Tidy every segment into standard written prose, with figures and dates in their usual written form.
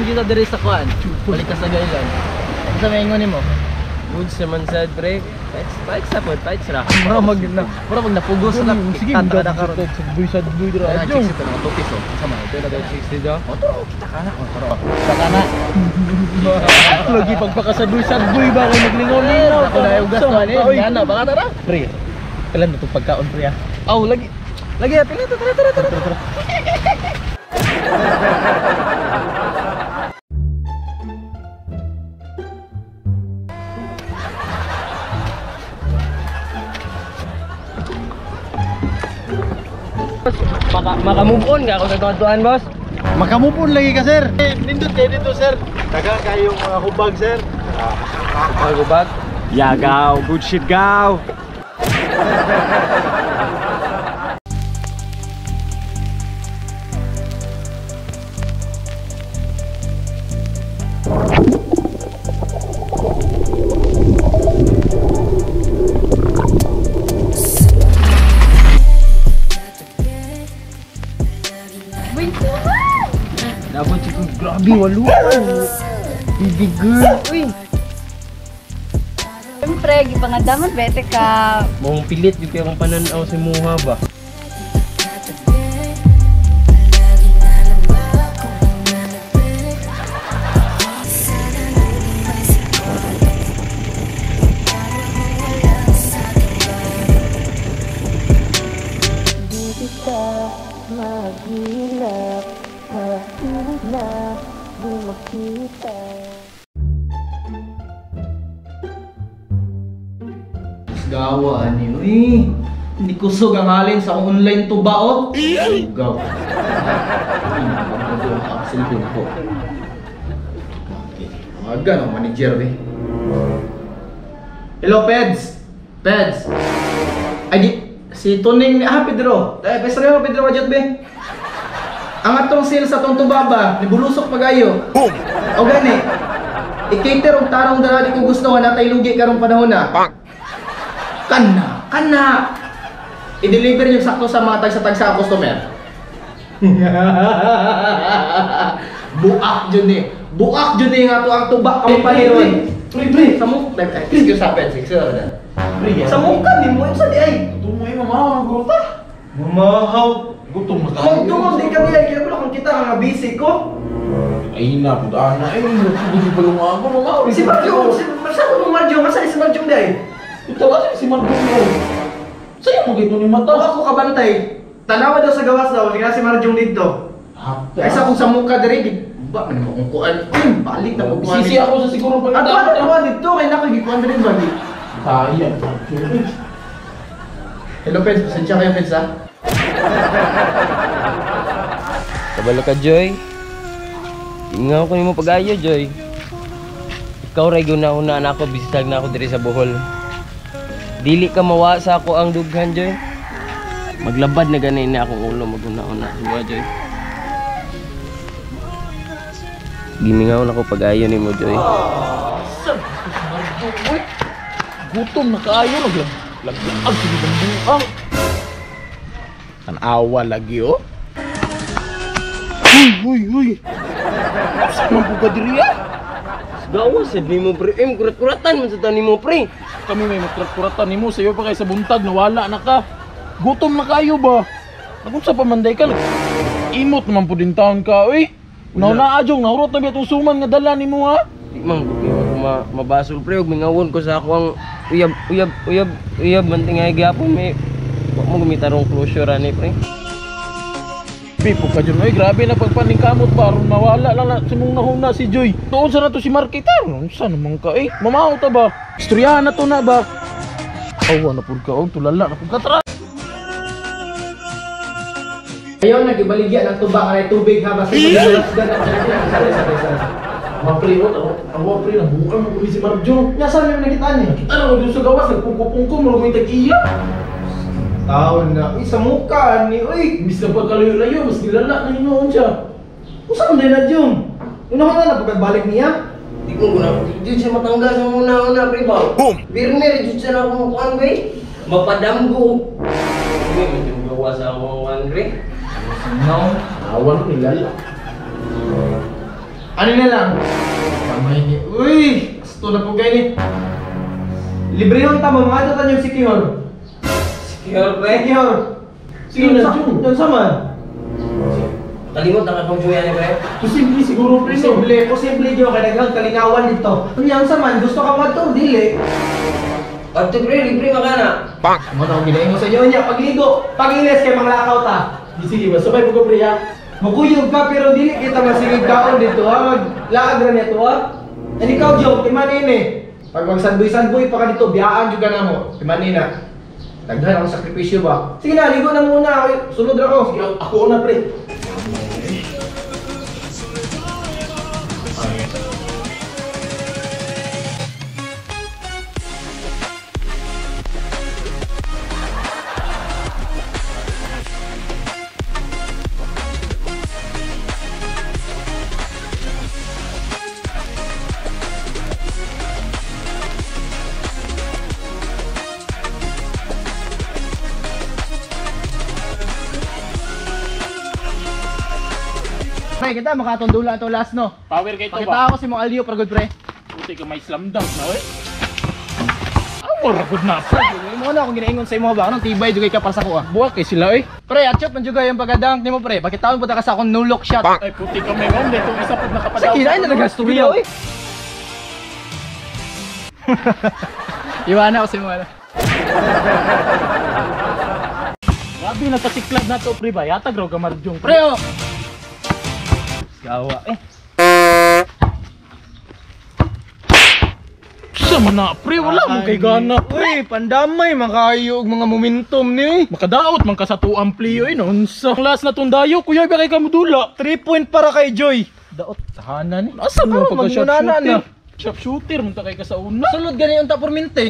Mag-jam kita diri sa kuan. Balik ka sa gailan. Unsa may ingon nimo? Goods naman sad pre. Fights na po, fights ra. Mura mag na, mura mag napugos na Sige, tata na karon. Sadboy, sadboy dira. Ay, chicks ito mga tupis oh. Unsa man ito na Chicks dito. Oh, turo kita ka na. Oh, turo. Kita ka na. Lagi pagpakasadboy, sadboy ba kay maglingaw-lingaw. Ako na yung gasto ani. Ana baka tara. Pre, kailan na itong pagkaon pre ah? Oh, lagi. Lagi, pili to, tara tara tara. Tara. Maka move on ka ako sa tuwan, boss. Makamove on lagi ka sir. Nindot kayo dito sir. Daga kayong mga hubag sir. Hubag. Yagaw, good shit gaw. Dapat siguro grabe walo. Baby girl, uy. Siyempre, gipangandaman bete ka. Mong pilit yung kaya kong pananaw si Muha ba? Gawa ani uy. Hindi kusog ang halin sa akong online tuba oh. Gaw. Ang cellphone ko. Okay. Tawagan ang manager eh. Hello Peds. Peds. Ay di si Tuning Pedro. Eh Pedro Pedro wajot be. Ang atong sales sa atong tuba ba nibulusok pagayo. Boom. O gani. I-cater og tarong dara di ko gusto nga natay lugi karong panahon na. Kana, kana. I-deliver niyo sakto sa mga tagsa-tagsa customer. Buak jud ni. Buak jud ni nga to ang tuba kamo pahiron. Pre, pre. Sa mo, excuse sa pen, excuse na. Pre, Sa mo ka ni mo sa di ay. Tumoy mamahaw ang gruta. Mamahaw. Gutom na kayo. Magdungog di ka di ay kaya kung kita nga busy ko. Ay na, pud ana ay hindi pa lumako mamahaw. Si Marjo, si sa mo Marjo, masa si Marjo di ay. Ito kasi si Marjo. Sa'yo mo gito ni mata. Ako kabantay. Tanawa daw sa gawas daw, sige si Marjong dito. Ay sa kung sa muka diri, ba man mo kung kuan. Balik na ko kuan. Sisi ako sa siguro Ato pagkatapos. ato dito kay nako gikuan diri ba di. Kaya. Hello Peds, pasensya kayo Peds ha. Kabalo ka, Joy. Ingaw ko nimo pag-ayo, Joy. Ikaw ray guna-una na ako, bisitag na ako diri sa Bohol. Dili ka mawa sa ako ang dughan, Joy. Maglabad na gani na akong ulo maguna-una mo, Joy. Gimingaw na ko pag-ayo nimo, Joy. Gutom na kaayo naglag sige buang. Tanawa lagi oh. Uy, uy, uy. Asa man po ka diri ah? Gawa sad nimo pre, kurat-kuratan man sa taon nimo pre. Kami may magkurat-kuratan nimo sayo pa kay sa buntag nawala na ka. Gutom na kayo ba? Nagunsa pa man day ka? Imot naman po din taon ka oy. Una ajong nahurot na biya tong suman nga dala nimo ha. Di man ko mabasol pre ug mingawon ko sa ako ang uyab uyab uyab uyab man tingay gyapon may wa mo gumitarong closure ani pre. Pipo ka dyan, oy, grabe na pagpaningkamot ba aron mawala lang na simong nahuna si Joy. Tuon sa na to si Marketer. Unsa naman ka eh? Mamaw ta ba? Istoryahan na to na ba? Awa na pud ka og tulala na pud ka tara. Ayaw nagibaligya ng tuba nga tubig ha basta sorry. Mapre awa pre nabukan mo kami si Marjo. Nasa mo nakita ni? Kita na ko dun sa gawas nagpungko-pungko mo may tag-iya. Taon na, uy sa muka ni uy. Imbis na pagkalayo-layo mas nilala na hinuon siya. Usa man na Jung. Una ko na pagkabalik niya. Di ko na di siya matanggal sa una-una pre ba. Boom. Birner jud siya na akong kuan pre. Mapadamgo. Hindi man jud gawa sa akong kuan pre. No. Awa no nilala. Ano na lang? Kamay ni. Uy! Asto na po kayo ni. Libre yung tama, mga ito tanyong sikihor. Sikihor, pre. Sikihor. Sige na, Jung. Yun sa man. Kalimot na akong Joy, ano, pre? Posible siguro, pre, no? Posible, posible Jo, kay daghang kalingawan dito. Unya unsa man, gusto ka mo to, dili. Adto, pre, libre ka na. Mo na akong ginaingon sa inyo unya pagligo, pagilis kay manglakaw ta. Di, sige ba, sabay mo ko, pre, ha? Mukuyog ka pero dili kita masigig kaon dito ha, maglaag ra nito ha. And ikaw Jo, timanin eh. Pag magsanboy-sanboy pa ka dito, biyaan jud ka namo. Timanin na. Daghan akong sakripisyo ba? Sige na, ligo na muna. Ako, sunod ra ko. Sige, ako una, pre. Pre, kita makatundula ato last no. Power kay to Pakita ba? ako si mong Alio para good pre. Puti ka may slam dunk na, oy. Ah, wala gud na, pre. Mo na akong ginaingon sa imo ba anong tibay jugay ka para sa kuha. Buwak kay sila, oy. Pre, atchop man jugay ang pagkadunk nimo pre. Pakitaon po ta ka sa akong no look shot. Ay, puti ka may mom. Dito isa pud nakapadaw. Sige, ay na nagastorya oy. Iwana ako sa imo ano. Grabe nagkatiklab na to, pre ba? Yatag raw gamarjong, Pre oh. Gawa eh. Sa man na, pre, wala mo kay gana. Uy, pandamay makayo og mga momentum ni oy. Makadaot man ka sa tuang play, oy, no? Unsa? Ang last na tong dayo, kuya, ba kay kamudula? 3 point para kay Joy. Daot, tahanan ni. Asa mo Ano, pagka magnunana sharpshooter? na. Sharpshooter, munta kay ka sa una. Sulod gani unta pormente.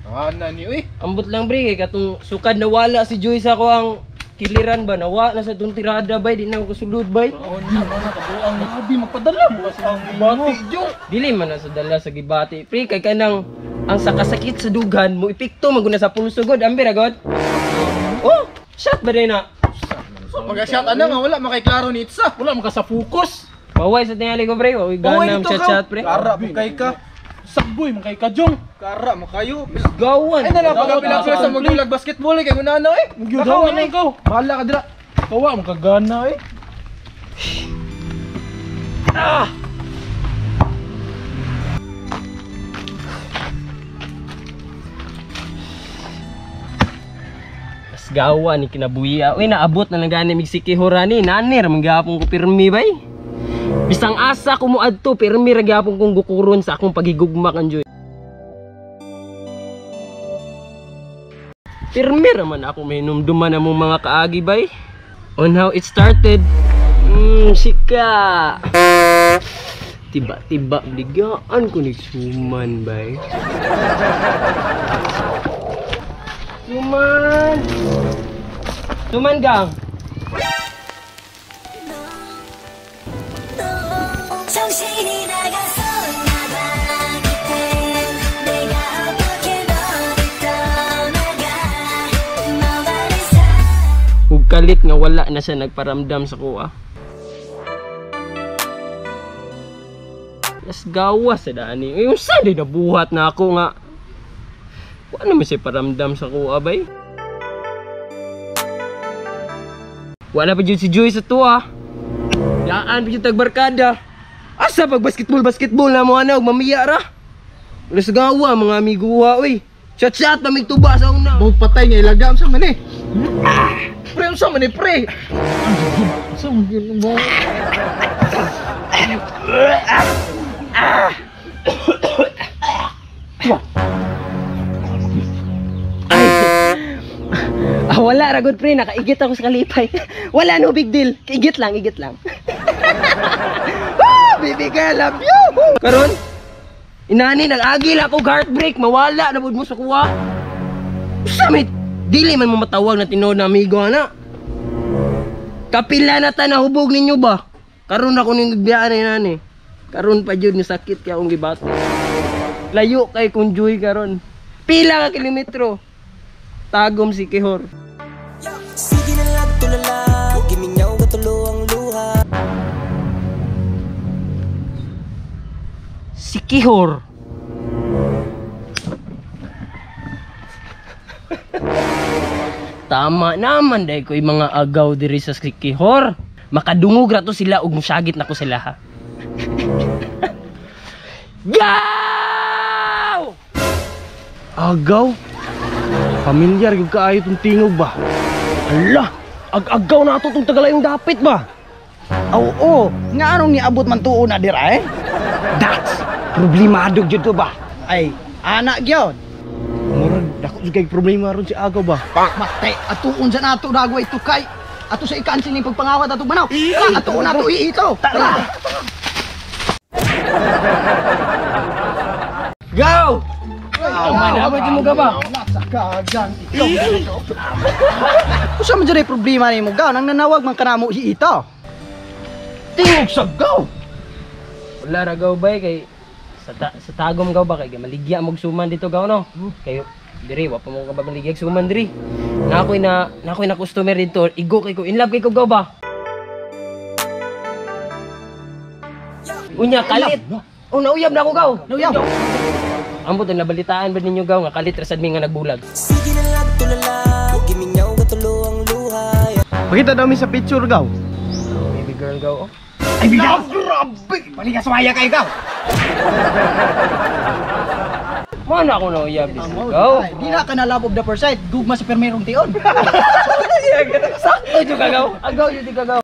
Tahanan ni oy. Ambot lang, pre, kay katong sukad nawala si Joy sa ako ang kiliran ba nawa na sa tong tirada bay di na ako kasulod bay. Oo na, na, kabuang. Grabe, magpadala mo kasi ang bati, Jo. Dili man na sa dala sa gibati, pre, kay kanang ang sakasakit sa dugan mo epekto man gud na sa pulso god, ambi ra god. Oh, shot ba day na? Pagka shot ana nga wala makay klaro ni Itsa. Wala man ka sa focus. Paway sa tingali ko, pre. Oy, ganam dito chat ka. chat, pre. Kara mo kay ka. Sakboy, man kay ka, Jong. Kara mo kayo. Gawan. Ay na lang pagka Daot, pila sa daot. magdulag basketball eh, kay unana eh. Magyudaw Nakaw, na ikaw. Bahala ka dira. Kawa, man ka gana, eh. Mas gawa ni kinabuya. Uy, naabot na lang gani mig sikihora ni. Nani ra man gihapon ko pirmi bay. Bisang asa ko moadto, pirmi ra gihapon kong gukuron sa akong pagigugma kan Joy. Pirmi ra man ako may numduman na mong mga kaagi bay. On how it started. Sika. Tiba-tiba bligaan ko ni suman bay. Suman! Suman gang! 정신이 나갔었나 봐 그때 내가 어떻게 너를 떠나가 너만을 사랑 Ug kalit nga wala na siya nagparamdam sa kuha. Las gawas sa dani. Uy, unsa di nabuhat na ako nga. Wa naman siya paramdam sa kuha bay. Wala pa jud si Joy sa tuwa. Daan pa jud tagbarkada. Asa pag basketball basketball na mo ana og mamiya ra. Las gawa mga amigo wa oy. Chat chat na mig tuba sa una. Bug patay nga ilaga unsa man eh. Pre unsa man eh pre? Sa man yun mo? Ah, wala ra good pre, nakaigit ako sa kalipay. Wala no big deal. Igit lang, igit lang. Ah, baby girl, love you. Karon, inani nag-agil ako heartbreak, mawala na pud mo sa kuha. Usa may dili man mo matawag na tinuod na amigo ana. Kapila na ta nahubog ninyo ba? Karon ako ning biyaan ni nani. Karon pa jud ni sakit kay akong gibati. Layo kay kung joy karon. Pila ka kilometro. Tagom si Kihor. Sige na lang tulala, gimingaw katulo ang luha. Sikihor. Tama naman dahil ko'y mga agaw diri sa Sikihor. Makadungog ra to sila ug musagit nako sila ha. Gaw! Agaw? Pamilyar gyud kaayo tong tingog ba? Hala, ag-agaw na ato tong tagalayong dapit ba? Oo, nga anong niabot man tuo na dira eh? That's problemado gyud to ba? Ay, anak gyud. Murag dako jud kay problema ron si Agaw ba? Matay, atuon sa nato dagway tukay. Ato sa ikaan sining pagpangawat atong manaw. Tara, atuon nato iito. Tara. Gaw! Tama na ba mo ka ba? Ikaw. Usa man jud problema nimo gaw nang nanawag man kanamo iito. Tingog sa gaw. Wala ra gaw bay kay sa tagom gaw ba kay maligya mog suman dito gaw no. Kay diri wa pa mo ka ba maligya suman diri. Na ako'y na customer dito, igo kay ko, in love kay ko gaw ba. Unya kalit. Oh, nauyab na ako gaw. Nauyab. Ambot na nabalitaan ba ninyo gaw nga kalit ra sad mi nga nagbulag. Sige na lang tulala, gimingaw katulo ang luha. Pakita daw mi sa picture gaw. Baby girl gaw. Oh. Ay bigaw. Grabe. Baligaswaya kay gaw. Mo na ako nauyab this gaw. Di na ka na love of the first sight. Gugma sa permerong tion. Sakto jud ka gaw. Agaw jud ka gaw.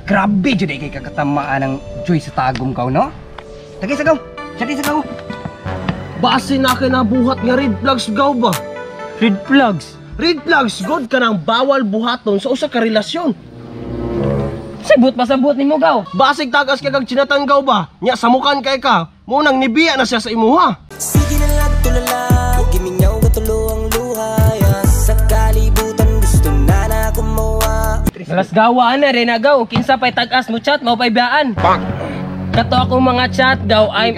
Grabe jud kay kakatamaan ang Joy sa tagom ka no? Tagay sa gaw. Tagay sa gaw. Base na kay nabuhat nga red flags gaw ba? Red flags. Red flags god ka nang bawal buhaton sa usa ka relasyon. Sabot pa sabot nimo gaw. Basig tagas kay kag chinatan gaw ba? Nya samukan kay ka. Mo nang nibiya na siya sa imuha. Sige na lang tulala, gimingaw katulo ang luha. Sa kalibutan gusto na na kumuha. Alas gawa na rin agaw. Kinsa pa'y tag-as mo chat, mao pa'y biyaan. Kato ako mga chat gaw ay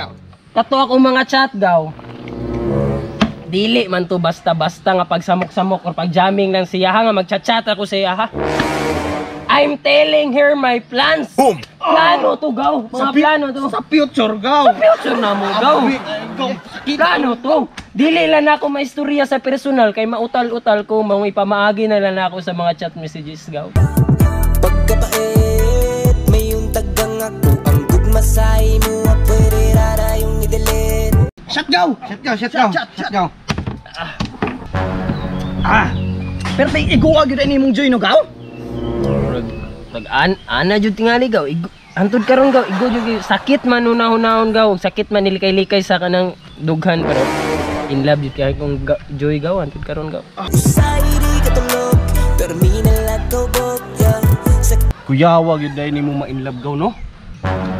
kato ako mga chat gaw. Dili man to basta-basta nga pagsamok-samok or pagjamming lang siya ha, nga magchat-chat ako siya ha. I'm telling her my plans. Boom. Plano to gaw, mga plano to. Sa future gaw. Sa future na mo gaw. Plano to. Dili lang ako maistorya sa personal kay mautal-utal ko, mao ipamaagi na lang ako sa mga chat messages gaw. Pagkabait, may untagang ako ang gugma sa imo, pwede rara yung i-delete. Shot gaw. Shot gaw, shot gaw. Shot gaw. Ah. Pero tay iguwa gyud ani imong Joy no gaw? Pag ana jud tingali gaw, antud karon gaw, igo jud sakit man unahon-nahon gaw, sakit man nilikay-likay sa kanang dughan pero in love jud kay kong Joy gaw, antud karon gaw. Usay di katulog, pero minalakobok yeah. Sa Kuyawa gyud dai nimo ma-in love gaw no?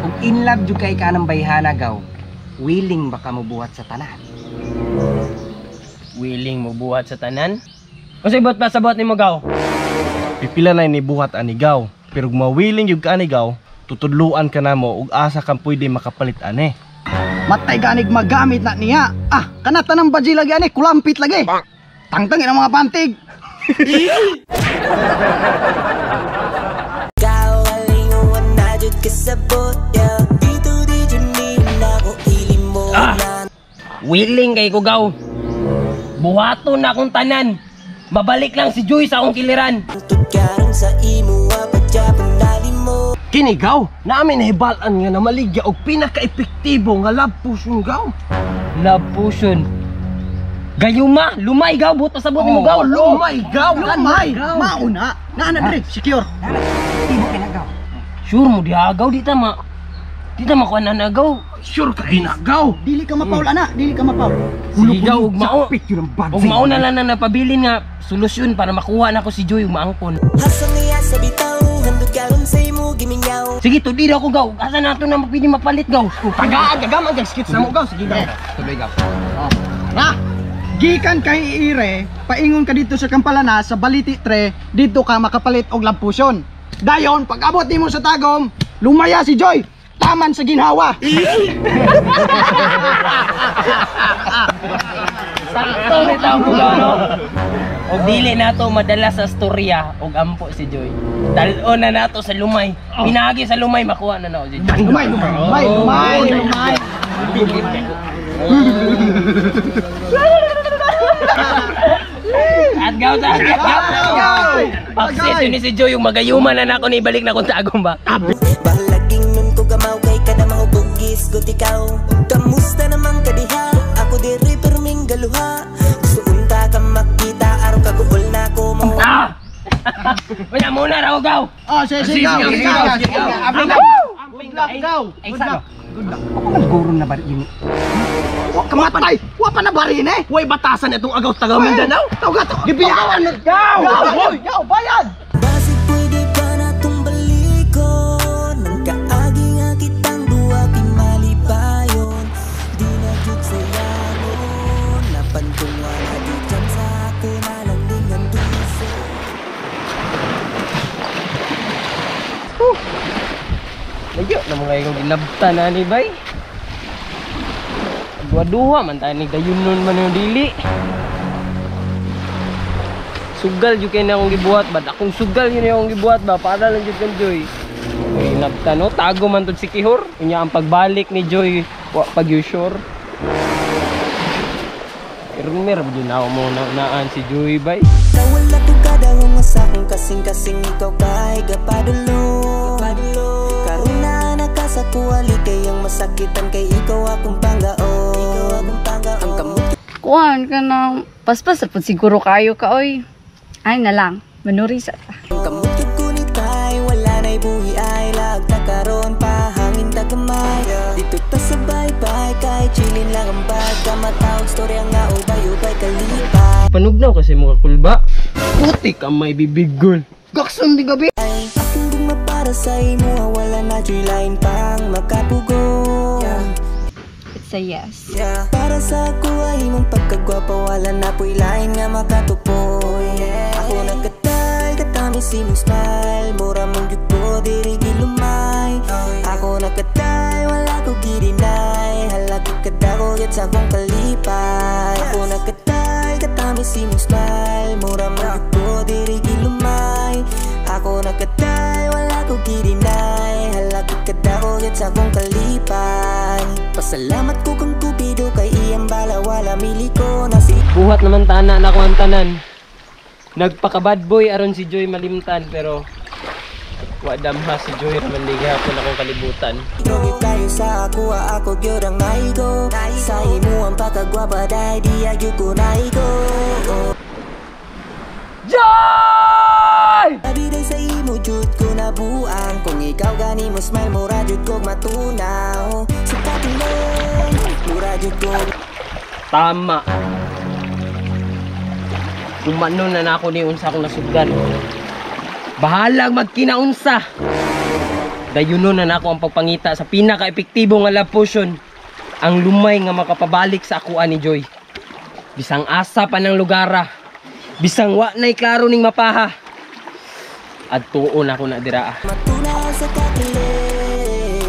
Ug in love jud kay ka ng bayhana gaw. Willing ba ka mobuhat sa tanan? Willing mo buhat sa tanan? Unsay buhat pa sa buhat nimo gaw? Pipila na ni buhat ani gaw. Pero kung mawiling gyud ka ani gaw, tutudluan ka namo ug asa kang pwede makapalit ani. Matay ganig magamit na niya. Ah, kana tanang baji lagi ani, kulampit lagi. Tangtang ina mga pantig. Ikaw alinguan na jud kasabot yeah. Dito di jud ni na ko ilimon na. Willing kay ko gaw. Buhaton na akong tanan. Mabalik lang si Joy sa akong kiliran. Tukaran sa imo apadyapan mo. Kini gaw, namin nahibal-an nga namaligya og pinaka-epektibo nga love potion gaw. Love potion. Gayuma, lumay gaw, buot pa sa buot nimo gaw. Lumay gaw, Lumay, mauna. Naa na dire, secure. Tibo kay na gaw. Sure mo diha gaw, di ta ma. Di ta makuha na na gaw. Sure ka ginagaw. Dili ka mapaul ana, dili ka mapaul. Sige gaw, ug mao. Sapit yun ang bad Ug mao na lang na napabilin nga solusyon para makuha na ko si Joy ug maangkon. Hasang niya sa bitaw, handog karon sa imo gimingaw. Sige, tudi daw ko gaw. Asa na to na pwede mapalit gaw? Tagaan gagam ang skits na mo gaw. Sige gaw. Tuloy gaw. Na. Gikan kay Ire, paingon ka dito sa Kampalana sa Baliti 3, dito ka makapalit og love potion. Dayon, pag abot nimo sa Tagum, lumaya si Joy. Taman sa ginhawa. Sakto ni tao ko no. Og dili nato madala sa storya og ampo si Joy. Dal-on na nato sa lumay. Pinagi sa lumay makuha na nako si Joy. Lumay, lumay, lumay, lumay. At gaw sa Gaw! Paksit yun ni si Joy yung magayuma na nako ni ibalik na kung tagong ba. Bahalaging nun ko gamaw kay kada mahubugis gutikaw. Kamusta naman kadiha? Ako diri perming galuha. Gusto unta ka makita aron kaguol na ko mo. Ah! Wala muna raw gaw. Oh, sige, sige, gaw, sige, gaw, sige, gaw. Good luck, gaw. Ay, Good sa luck. Ako man guro na ba ini? Wa kamatay. Wa pa na barin eh. Way batasan itong agaw taga Mindanao. Tawag to. Gibiyaan. Gaw! Gaw! Gaw, bayad. Basig pwede pa na tong balikon. Nang kaagi nga kitang duha kay malipayon. Di na jud sayangon. Laban kung wala di chance ako na lang dingan duso. Layo na mga ikaw ginabta na ni bay. Duha-duha man tayo ni dayon nun man yung dili. Sugal jud kay na akong gibuhat ba? Akong sugal yun yung akong gibuhat ba? Para lang jud kang Joy. Ginabta no, tago man tod si Kihor. Unya ang pagbalik ni Joy, wa pag sure. Irmer jud na ako mo na naan si Joy bay. Nawala ko kadahong sa akong kasing-kasing ikaw kay gapadulong. Karon na nakasakuwali kay ang masakitan kay ikaw akong panggaon. Ang kamot Kuan ka na paspas ra pud siguro kayo ka oy. Ay na lang, manuri sa ta. ang kamot ko ni tay wala na'y buhi ay lagta karon pahangin ta gamay. Dito ta sa bye-bye kay chillin lang ang pagkamatawag storya nga ubay-ubay kalipay. Panugnaw kasi mga kulba. Putik ang may bibigol. Gaksun di gabi. Ay, akong gugma para sa imo wala na joy line pang makapugo. It's a yes. Yeah. Para sa ako ay imong pagkagwapa wala na po'y lain nga makatupoy. Ako nagkatay, katamis imong smile. Mura mong jud ko diri gilumay. Ako nagkatay, wala ko gidinay. Halagi kadako yat sa akong kalipay. Ako nagkatay, katamis imong smile. Mura mong jud ko diri gilumay. Ako nagkatay, wala ko gidinay. Halagi kadako yat sa akong kalipay. Pasalamat ko kang Kupido kay iyang bala wala miliko na si Buhat naman tana na ko ang tanan. Nagpaka bad boy aron si Joy malimtan pero wa damha si Joy raman di gihapon akong kalibutan. Drogi kayo sa ako, ako gyud ang naigo. Sa imo ang pagkagwapa dahil di agyo ko naigo. Joy! Abiday sa imo jud ko nabuang. Kung ikaw gani mo smile mura jud kog matunaw. Sa katulong mura jud ko. Tama. Kumano na nako ni unsa akong nasugdan. Bahalag magkinaunsa. Dayunon na nako ang pagpangita sa pinaka-epektibo nga love potion. Ang lumay nga makapabalik sa akuan ni Joy. Bisang asa pa ng lugara. Bisang wa na'y klaro ning mapaha. Adtuon ako na diraa. Matunaw sa kakiling.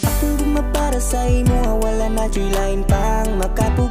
Akong gugma para sa imo wala na joy line pang makapugo.